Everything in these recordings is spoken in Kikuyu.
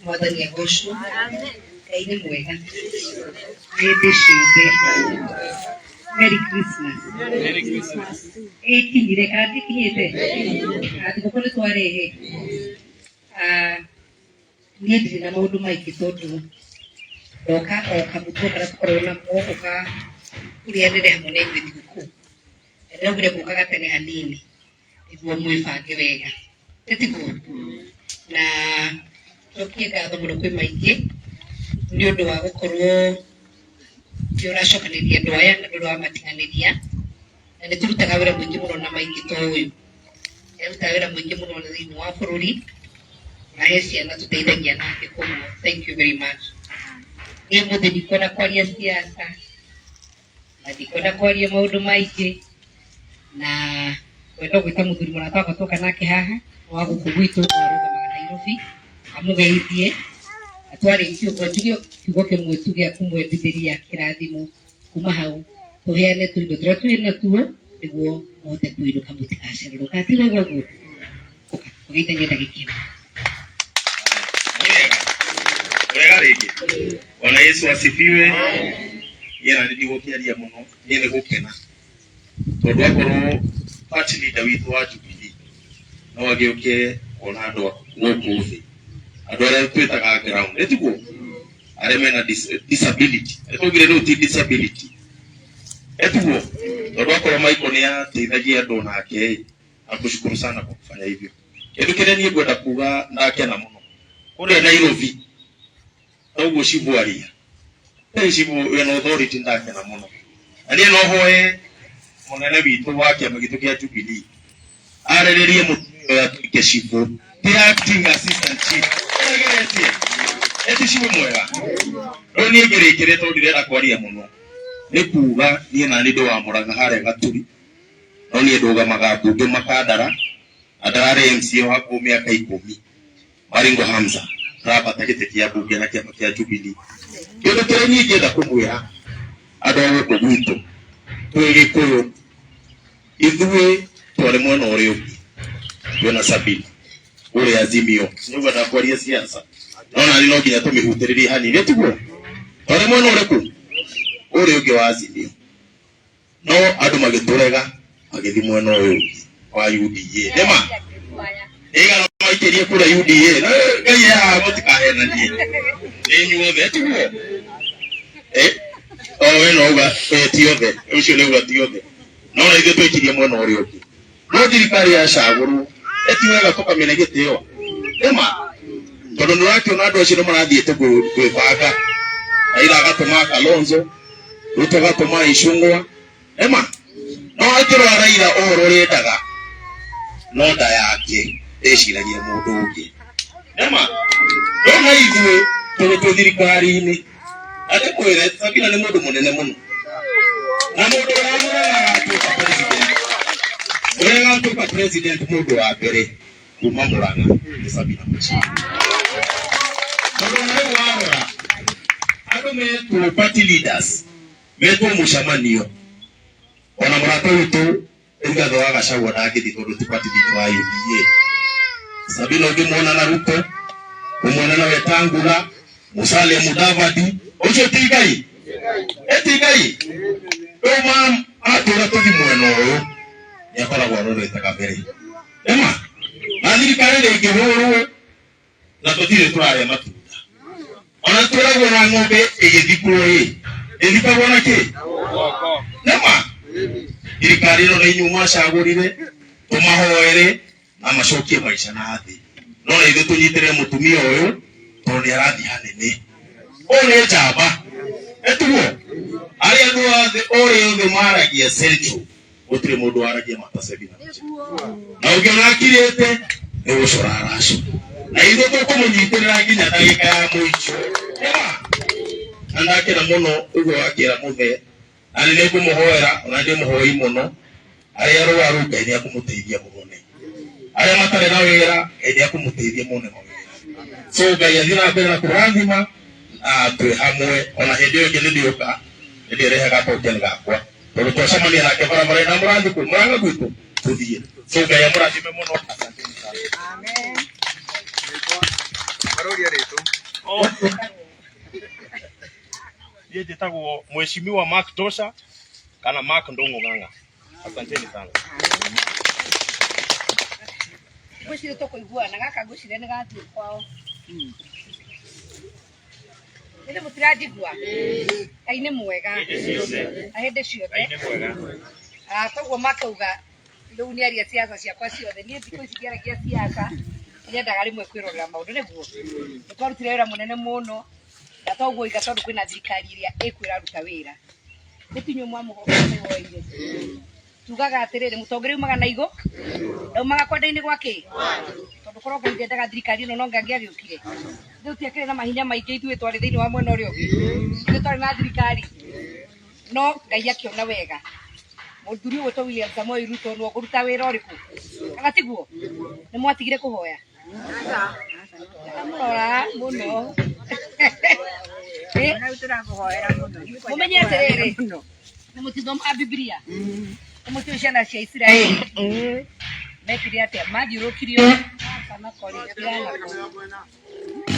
Mwathani agocwo. Ngai nĩ mwega hĩndĩ ciothe. Merry Christmas. Merry Christmas. Ĩkinyire kana ndĩkinyĩte? Ah, thigũkũ nĩ twarehe. Ah, niĩ ndirĩ na maũndũ maingĩ tondũ ndoka o kamũtugo karĩa tũkoragwo nako ũka ũrĩanĩre hamwe na inyuĩ thigũkũ. Na ndĩraugire ngũkaga tene hanini nĩguo mwĩbange wega. Tiguo? Na njokie ngatho mũno kwĩ maingĩ nĩ ũndũ wa gũkorwo nĩ ũracokanĩrĩria andũ aya na ndũrĩ wamatiganĩria, na nĩ tũrutaga wĩra mũingĩ mũno na maingĩ ta ũyũ. Nĩ arutaga wĩra mũingĩ mũno thĩinĩ wa bũrũri na he ciana tũteithagia nake, koguo thank you very much. Niĩ ũmũthĩ ndikwenda kwaria siasa na ndikwenda kwaria maũndũ maingĩ na kwenda gwĩta mũthuri mũrata wakwa twoka nake haha wa gũkũ gwitũ arũgamaga Nairobi amũgeithie na twarĩkia ũguo njuge kiugo kĩmwe tu gĩa kũmwendithĩria kĩrathimo kuma hau tũheane tũindo tũrĩa twĩ natuo nĩguo mũhote kũinũka mũtigacererwo kana ti ũguo ũguo ũka ũgeithanie ndagĩka ĩmwe. Wega. Wega rĩngĩ. Bwana Yesu asifiwe. Niĩ na nĩ ndigũkĩaria mũno, niĩ nĩ gũkena. Tondũ akorwo party leader witũ wa Jubilee no agĩũke kuona andũ gũkũ thĩ, andũ arĩa twĩtaga ground, ĩ tiguo? Arĩa mena disability. Twaugire rĩu ti disability. Ĩ tiguo? Tondũ akorwo Michael nĩ ateithagia andũ nake ĩ, nakushukuru sana kwa kufanya hivyo. Kĩndũ kĩrĩa niĩ ngwenda kuga ndakena mũno kũrĩa Nairobi noguo cibũ aria ĩ cibũ wĩna authority ndakena mũno na niĩ no hoe mũnene witũ wa kĩama gitũ kĩa Jubilee arĩrĩrie mũtumia ũyũ atuĩke cibũ ti acting assistant chief ũregeretie eti cibũ mwega. Rĩu niĩ ngĩrĩkĩrĩria tondũ ndirenda kwaria mũno nĩ kuga niĩ nani ndĩ wa Mũrang'a harĩa Gaturi no niĩ ndũgamaga mbunge Makandara na ndararĩ MCA wa kũu mĩaka 10. Maringo Hamza ndĩrambata gĩtĩ kĩa mbunge na kĩama kĩa Jubilee. Kĩndũ kĩrĩa niĩ ingĩenda kũmwĩra andũ a gũkũ gwitũ twĩ Gĩkũyũ ithuĩ twarĩ mwena ũrĩa ũngĩ twĩna Sabina ũrĩa Azimio nĩngwenda kwaria siasa no nani no nginya tũmĩhutĩrĩrie hanini tiguo twarĩ mwena ũrĩkũ ũrĩa ũngĩ wa Azimio no andũ magĩtũrega magĩthiĩ mwena ũyũ ũngĩ wa UDA nĩma nĩigana maikĩrie kura UDA na Ngai e haha mũtikahenanie nĩ inyuothe tiguo eh o we no uga ti othe ũcio nĩ uga ti othe no na ithuĩ twaikirie mwena ũrĩa ũngĩ no thirikari yacagũrwo eti wega tũkamĩne gĩtĩo nĩma tondũ nĩ ũrakĩona andũ acio nĩ marathiĩte gwĩbanga Raila agatũma Kalonzo Ruto agatũma Ichung'wa nĩma no akĩrora Raila ũhoro ũrĩa endaga no nda yake ndĩciragia mũndũ ũngĩ nĩma no na ithuĩ tũrĩ twĩ thirikari-inĩ na ndĩkwĩre Sabina nĩ mũndũ mũnene mũno na mũndũ ũrĩa mũnene agatuĩka president ũrĩa agatuĩka president mũndũ wa mbere kuma Murang'a nĩ Sabina Macharia tondũ na rĩu warora andũ metwo party leaders metwo mũcemanio ona mũrata witũ Rigathĩ wa Gachagua ndangĩthiĩ tondũ ti party leader wa UDA. Sabina ũngĩmuona na Ruto, ũmuone na Wetangula, Musalia Mudavadi, ũcio ti Ngai? Ĩ ti Ngai? Rĩu atwĩra tũthi mwena ũyũ nĩ akoragwo arorete kabere. Nĩma na thirikari ndĩngĩhũrwo na tũtirĩ tũrarĩa matunda ona twĩragwo na ng'ombe ĩgĩthikwo ĩ ĩthikagwo na kĩ nĩma thirikari ĩno nĩ inyuĩ mwacagũrire tũmahoere na macokie maica na thĩ no na ithuĩ tũnyitĩrĩre mũtumia ũyũ tondũ nĩ arathiĩ hanene ũyũ nĩ njamba ĩtuo arĩa andũ othe ũrĩa othe maragia Central gũtirĩ mũndũ waragia mata Sabina na ũngĩona akirĩte nĩ gũcora aracora na ithuĩ tũkũmũnyitĩrĩra nginya ndagĩka ya mũico Nĩma? Na ndakena mũno ũguo wakĩra mũthee na nĩ nĩngũmũhoera ona ndĩ mũhoi mũno arĩa arwaru Ngai nĩ akũmũteithia mũhone arĩa matarĩ na wĩra Ngai nĩ akũmũteithia mone mawĩra so Ngai athiĩ na mbere na kũrathima na twĩ hamwe ona hĩndĩ ĩyo ĩngĩ nĩ ndĩũka nĩ ndĩrehaga token gakwa tondũ twacemania nake barabara-inĩ na mũrathiĩ kũ mũranga gwitũ tũthiĩ so Ngai amũrathime mũno asanteni sana. Niĩ njĩtagwo Mheshimiwa Mark Tosha kana Mark Ndung'u Ng'ang'a. Asanteni sana. Ngwĩciria tũkũiguana gaka ngwĩciria nĩ gathiĩ kwao. Nĩ mũtiranjigua? Ngai nĩ mwega na hĩndĩ ciothe. Ah, koguo makauga rĩu nĩ aria ciaca ciakwa ciothe. Niĩ thikũ ici ndiaragia ciaca, nyendaga rĩmwe kwĩrorera maũndũ nĩguo. Nĩ twarutire wĩra mũnene mũno na toguo iga tondũ kwĩna thirikari ĩrĩa ĩkwĩraruta wĩra. Nĩ tinyuĩ mwamũhoire woire. Tugaga atĩrĩrĩ mũtongoria umaga na igũ ndaumaga kwenda-inĩ gwa kĩ tondũ korwo Ngai ndendaga thirikari ĩno no ngangĩagĩũkire. Rĩu tiakĩrĩ na mahinya maingĩ ithuĩ twarĩ thĩinĩ wa mwena ũrĩa ũngĩ, ithuĩ twarĩ na thirikari, no Ngai akĩona wega mũthuri ũgwĩtwo William Samoei Ruto nĩwe ũkũruta wĩra ũrĩkũ kana tiguo? Nĩ mwatigire kũhoya? Ndamũrora mũno. Mũmenye atĩrĩrĩ, nĩ mũtithomaga Bibilia, nĩ mũtiũĩ ciana cia Isiraeli mekire atĩa? Mathiũrũrũkirio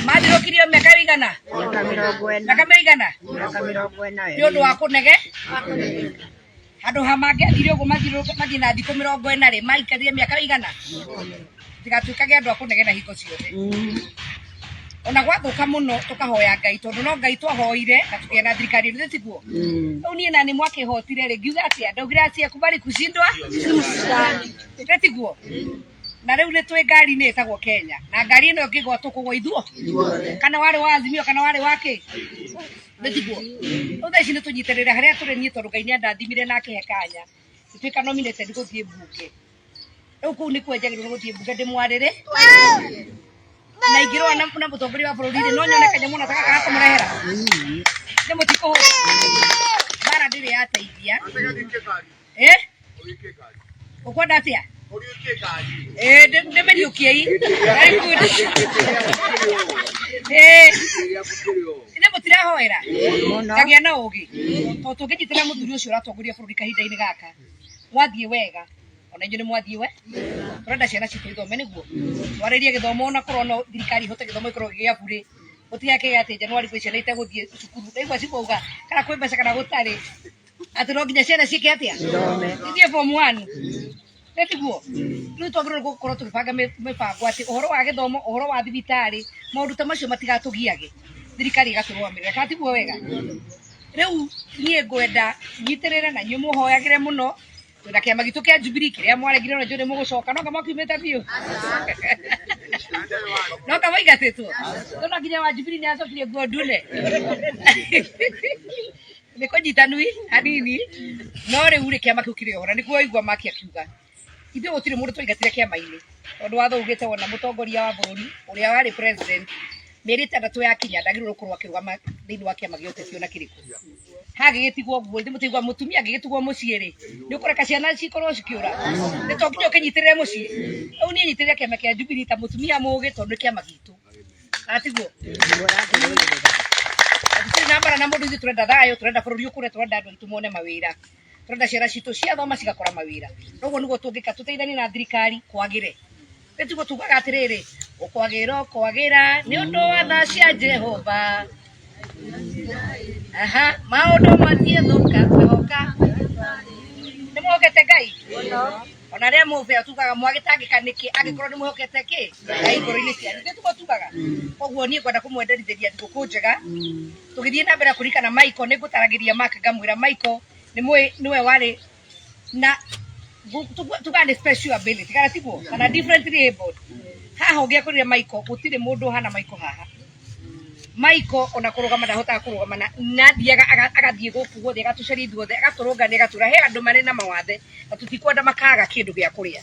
mathiũrũrũkirio mĩaka ĩigana? Mĩaka mĩigana? Nĩ ũndũ wa kũnege handũ ha mangĩathire ũguo mathiũrũrũke mathiĩ na thikũ 40 rĩ, maikarire mĩaka ĩigana? Tigatuĩkage andũ a kũnegena hingo ciothe. Ona gwathũka mũno tũkahoya Ngai tondũ no Ngai twahoire na tũkĩgĩa na thirikari ĩno tiguo? Rĩu niĩ na nĩ mwakĩhotire rĩ, ngiuga atĩa? Ndaugire asiyekubali kushindwa nĩ tiguo? Na rĩu nĩ twĩ ngari-inĩ ĩtagwo Kenya na ngari ĩno ĩngĩgwa tũkũgwa ithuo kana warĩ wa Azimio kana warĩ wa kĩ nĩ tiguo? Rĩu thaa ici nĩ tũnyitĩrĩre harĩa tũrĩ niĩ tondũ Ngai nĩ andathimire na akĩhe kanya ngĩtuĩka nominated gũthiĩ mbunge. Rĩu kũu nĩkuo njagĩrĩirwo nĩ gũthiĩ mbunge ndĩmwarĩre na ingĩrũa na mũtongoria wa bũrũri rĩ, no nyone kanyamũ na gaka ga kũmũrehera nĩ mũtikũhũra mbara ndĩrĩ yateithia. Eh, ũkwenda atĩa? Eh, ndĩmĩriũkiei. Very good. Eh, nĩ mũtirahoera ngagĩa na ũgĩ tondũ tũngĩnyitĩrĩra mũthuri ũcio ũratongoria bũrũri kahinda-inĩ gaka mwathiĩ wega ona inyuĩ nĩ mwathiĩ we tũrenda ciana citũ ithome nĩguo twarĩrie gĩthomo ona korwo no thirikari ihote gĩthomo gĩkorwo gĩa burĩ gũtigakĩgĩa atĩ Januari kwĩ ciana itegũthiĩ cukuru ndaigua cikauga kana kwĩ mbeca kana gũtarĩ atĩ no nginya ciana ciĩke atĩa ithiĩ form 1 nĩ tiguo? Rĩu twagĩrĩirwo gũkorwo tũgĩbanga mĩbango atĩ ũhoro wa gĩthomo, ũhoro wa thibitarĩ, maũndũ ta macio matigatũgiage, thirikari ĩgatũrũgamĩrĩra, kana tiguo wega? Rĩu niĩ ngwenda nyitĩrĩre na inyuĩ mũhoyagĩre mũno, twĩna kĩama gitũ kĩa Jubilee kĩrĩa mwaregire na njũĩ nĩ mũgũcoka, no anga mwakiumĩte biũ, no anga mwaingatĩtwo, tondũ nginya wa Jubilee nĩ acokirie nguo ndune. Nĩ kũnyitanui hanini no rĩu rĩ kĩama kĩu kĩrĩ oho na nĩguo waigua Maki akiuga ithuĩ gũtirĩ mũndũ twaingatire kĩama-inĩ tondũ watho ugĩte wona mũtongoria wa bũrũri ũrĩa warĩ president mĩeri 6 yakinya ndagĩrĩirwo gũkorwo akĩrũgama thĩinĩ wa kĩama gĩa ũteti ona kĩrĩkũ. Hagĩgĩtigwo ũguo ithuĩ mũtigua mũtumia angĩgĩtigwo mũciĩ rĩ nĩ ũkũreka ciana cikorwo cikĩũra? Nĩ to nginya ũkĩnyitĩrĩre mũciĩ. Rĩu niĩ nyitĩrĩre kĩama kĩa Jubilee ta mũtumia mũgĩ tondũ nĩ kĩama gitũ. Atiguo tũtirĩ na mbara na mũndũ, ithuĩ tũrenda thayũ, tũrenda bũrũri ũkũre, tũrenda andũ aitũ mone mawĩra, tũrenda ciana citũ ciathoma cigakora mawĩra. Noguo nĩguo tũngĩka tũteithanie na thirikari kwagĩre. Nĩ tiguo tugaga atĩrĩrĩ, ũkwagĩra ũkwagĩra nĩ ũndũ wa tha cia Jehova. Aha, maũndũ matiĩthũka kwĩhoka. Nĩ mwĩhokete Ngai? Ona arĩa mũbea tugaga mwagĩtangĩka nĩkĩ angĩkorwo nĩ mwĩhokete kĩ Ngai ngoro-inĩ cianyu. Nĩ tiguo tugaga? Koguo niĩ ngwenda kũmwenderithĩria thigũkũ njega. Tũgĩthiĩ na mbere kũririkana Michael, nĩ ngũtaragĩria Mark ngamwĩra Michael nĩ mũĩ nĩwe warĩ na tugaga nĩ special ability kana tiguo? Kana differently abled. Haha ũngĩakorire Michael, gũtirĩ mũndũ ũhana Michael haha. Michael ona kũrũgama ndahotaga kũrũgama na nathiaga agathiĩ gũkũ guothe agatũcaria ithuothe agatũrũngania agatwĩra he andũ marĩ na mawathe na tũtikwenda makaga kĩndũ gĩa kũrĩa.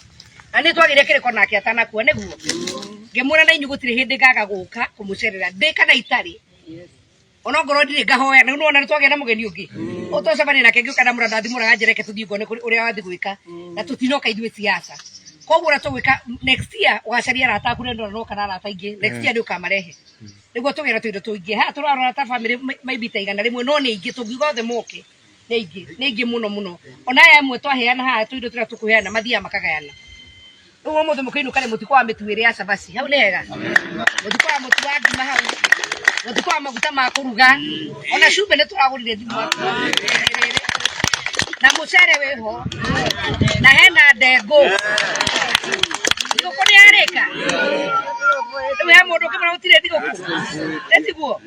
Na nĩ twagĩire kĩrĩko nake atanakua nĩguo ngĩmwĩra na inyuĩ gũtirĩ hĩndĩ ngaga gũka kũmũcerera ndĩ kana itarĩ ona ngorwo ndirĩ ngahoya. Rĩu nĩwona nĩ twagĩa na mũgeni ũngĩ ũtwacemania nake ngĩũka ndamũra ndathimũra ganjĩra reke tũthiĩ ngone ũrĩa wathiĩ gwĩka na tũtinoka ithuĩ siasa. Koguo ũrĩa tũgwĩka next year ũgacaria arata aku rĩu ndona kana arata aingĩ next year nĩ ũkamarehe nĩguo tũgĩe na tũindo tũingĩ. Haha tũrarora ta bamĩrĩ maybe ta 100 no nĩ aingĩ tũngiuga othe moke nĩ aingĩ, nĩ aingĩ mũno mũno. Ona aya amwe twaheana haha tũindo tũrĩa tũkũheana mathiaga makagayana. Rĩu ũmũthĩ mũkĩinũka nĩ mũtikwa wa mĩtu ĩrĩ ya cabaci hau nĩ hega, mũtikwa wa mũtu wa ngima hau, mũtikwa wa maguta ma kũruga, ona cumbĩ nĩ tũragũrire thimũ na mũcere wĩho na hena ndengũ. Thigũkũ nĩ yarĩka. Rĩu he mũndũ ũngĩmwĩra gũtirĩ thigũkũ? Nĩ tiguo?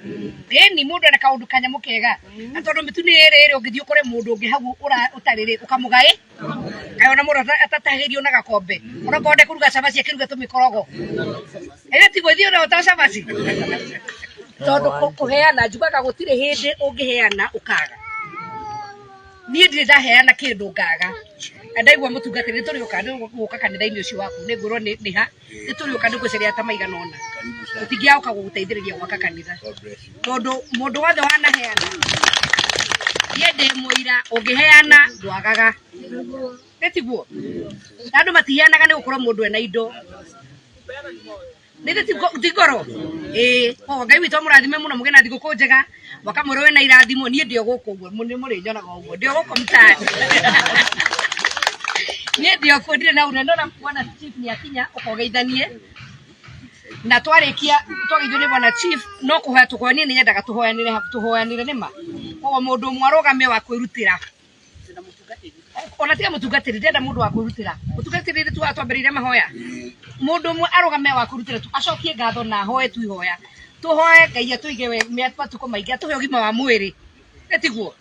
Ĩni mũndũ ena kaũndũ kanyamũ kega na tondũ mĩtu nĩ ĩrĩ rĩ, ũngĩthiĩ ũkore mũndũ ũngĩ hau ũtarĩ rĩ, ũkamũgaĩ kaĩ ona mũndũ atatahĩirio na gakombe onakorwo ndekũruga cabaci akĩruga tũmĩkorogo. Ĩrĩ tiguo ithuĩ ona ta cabaci tondũ kũheana njugaga gũtirĩ hĩndĩ ũngĩheana ũkaga. Niĩ ndirĩ ndaheana kĩndũ ngaga. Na ndaigua mũtungatĩri nĩ tũrĩũka nĩ gũka kanitha-inĩ ũcio waku nĩ ngwĩrwo nĩ ha nĩ tũrĩũka nĩ ngwĩciria ta maigana ũna tũtingĩaga gũgũteithĩrĩria gwaka kanitha tondũ mũndũ wothe wanaheana niĩ ndĩ mũira ũngĩheana ndwagaga nĩ tiguo na andũ matiheanaga nĩ gũkorwo mũndũ ena indo nĩ ti ngoro ĩĩ koguo Ngai witũ amũrathime mũno mũgĩe na thigũkũ njega mwaka mwerũ wĩna irathimo niĩ ndĩ o gũkũ ũguo nĩ mũrĩnyonaga ũguo ndĩ o gũkũ mtaani niĩ ndĩ o kuo ndirĩ na ũrĩa ndona bwana chief nĩ akinya ũkogeithanie na twarĩkia twageithio nĩ bwana chief no kũhoya tũhoya niĩ nĩ nyendaga tũhoyanĩre tũhoyanĩre nĩ ma koguo mũndũ ũmwe arũgame wa kwĩrutĩra ona tiga mũtungatĩri ndĩrenda mũndũ wa kwĩrutĩra mũtungatĩri nĩ tugaga twambĩrĩire mahoya mũndũ ũmwe arũgame wa kwĩrutĩra tu acokie ngatho na ahoe tu ihoya tũhoe Ngai atũige we matukũ maingĩ atũhe ũgima wa mwĩrĩ nĩ tiguo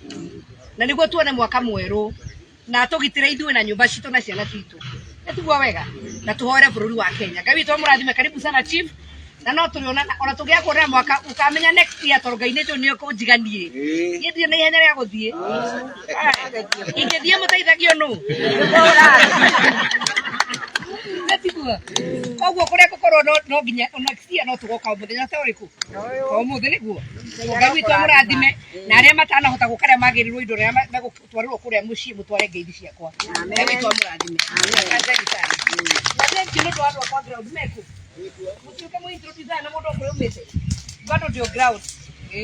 na nĩguo tuone mwaka mwerũ na atũgitĩre ithuĩ na nyũmba citũ na ciana citũ nĩ tiguo wega na tũhoere bũrũri wa Kenya. Ngai witũ amũrathime. Karibu sana chief na no tũrĩonana ona tũngĩaga kuonana mwaka ũkamenya next year tondũ Ngai nĩ njũĩ nĩ ũkũnjiganie niĩ ndirĩ na ihenya rĩa gũthiĩ. Ingĩthiĩ mũteithagio nũ? Nĩ tiguo? Koguo kũrĩa ngũkorwo no nginya next year no tũgoka mũthenya ta ũrĩkũ o ũmũthĩ nĩguo. Ngai witũ amũrathime na arĩa matanahota gũka arĩa magĩrĩirwo indo arĩa megũtwarĩrwo kũrĩa mũciĩ mũtware ngeithi ciakwa. Ngai witũ amũrathime. Asanteni sana. Na thank you nĩ ũndũ wa andũ akwa ground meku. Mũtuĩke mũ introduce na mũndũ o kũrĩa umĩte. Bado ndio ground.